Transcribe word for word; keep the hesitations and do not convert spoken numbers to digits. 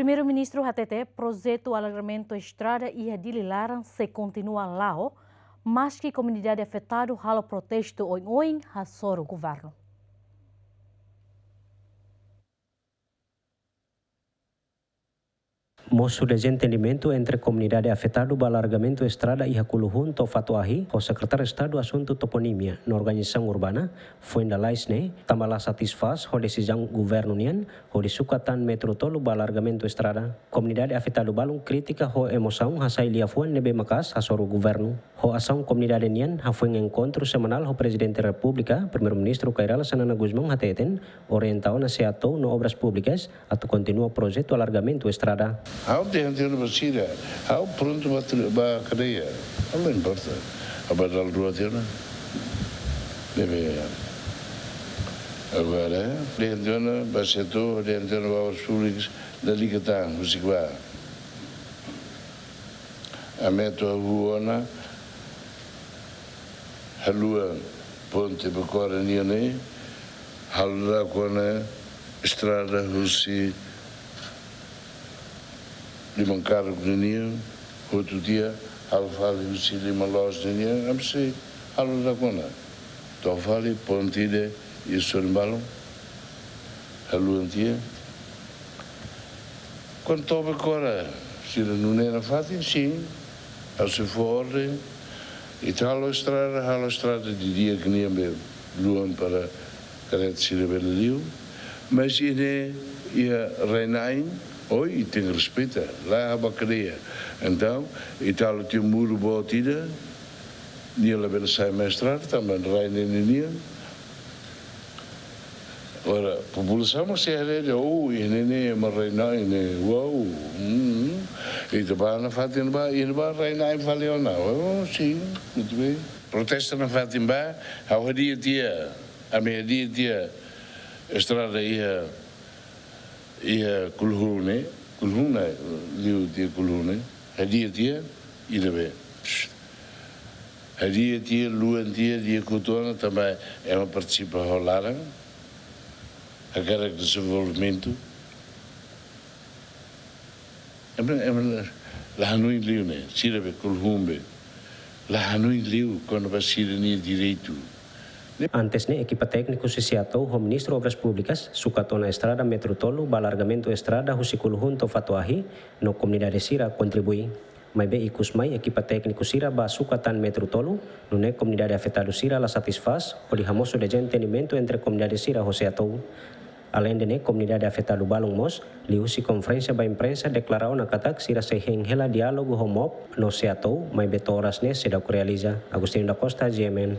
Primeiru-Ministru hatete projetu alargamentu estrada iha Dili laran sei kontinua la'o, maski komunidade afetadu halo protestu oioin hasoru governu. Mosu dezentendimentu entre komunidade afetadu ba alargamentu estrada iha Kuluhun to'o Fatuahi, ho Sekretáriu Estadu Asuntu Toponímia no Organizasaun Urbana, Fuenda Lais ne'e, tanba la satisfás ho desizaun governu nian, hodi sukat tan metru tolu ba alargamentu estrada. Komunidade afetadu balun kritika ho emosaun hasai liafuan ne'ebé maka'as hasoru governu. Ho asaun komunidade nian, hafoin enkontru semanál ho Prezidente Repúblika, Primeiru-Ministru Kay Rala Xanana Gusmão hateten, orienta ona SEATOU no Obras Públikas atu kontinua projetu alargamentu estrada. Ha'u dehan tiha ona ba sira, ha'u prontu ba tri-, ba kadeia. Ha'u la importa. Ha'u ba dala rua tiha ona. Ne'ebé. Agora, dehan tiha ona ba SEATOU, dehan tiha ona ba Obras Públikas, lalika tan, husik ba. Ami atu hahú ona, haluha ponte Bekora nian ne'e, halo dak ona estrada husi Liman Karuk ninian, hotu tiha, halo fali husi Liman Loos ninian, ami sei halo dak ona. To'o fali ponte ida iha sorin balun, haluha tiha. Kuandu to'o Bekora, sira nune'e nafatin, sin, ha'u sei fó orden, ita halo estrada, halo estrada didi'ak nian be luan para karreta sira bele liu. Mas iha ne'e iha rai-na'in, oi, ita tenke respeita, la ha'u ba kadeia. Entaun, ita halo tiha muru boot ida, nia labele sai mai estrada, tanba rai ne'e nian. Ora, populasaun mós sei haree dehan, oh, iha ne'e ne'e ema rai-na'in ne'e, wow, hmm. Ita bá nafatin bá, iha ne'ebá rai-na'in fali ona. Oh, sin, muito bem. Protesta nafatin bá, ha'u hadi'a tiha, ami hadi'a tiha estrada iha, iha Kuluhun ne'e, Kuluhun ne'e, liu tiha Kuluhun ne'e, hadi'a tiha, ida be. Hadi'a tiha, luan tiha, di'ak hotu ona, tanba ema partisipa ho laran, hakarak dezenvolvimentu. Ema, ema la, la hanoin liu ne'e, sira be Kuluhun be. La hanoin liu kona-ba sira-nia direitu. Antes ne'e, ekipa tékniku husi SEATOU ho Ministru Obras Públikas, sukat ona estrada metru tolu ba alargamentu estrada husi Kuluhun to'o Fatuahi, no komunidade sira kontribui. Maibé ikus mai ekipa tékniku sira bá sukat tan metru tolu, nune'e komunidade afetadu sira la satisfás, hodi hamosu dezentendimentu entre komunidade sira ho SEATOU. Aleinde ne'e, komunidade afetadu balun mós, liuhusi konferénsia ba imprensa deklara ona katak sira sei hein hela diálogu ho MOP no SEATOU, maibé to'o oras ne'e seidauk realiza. Agostinho da Costa, G M N.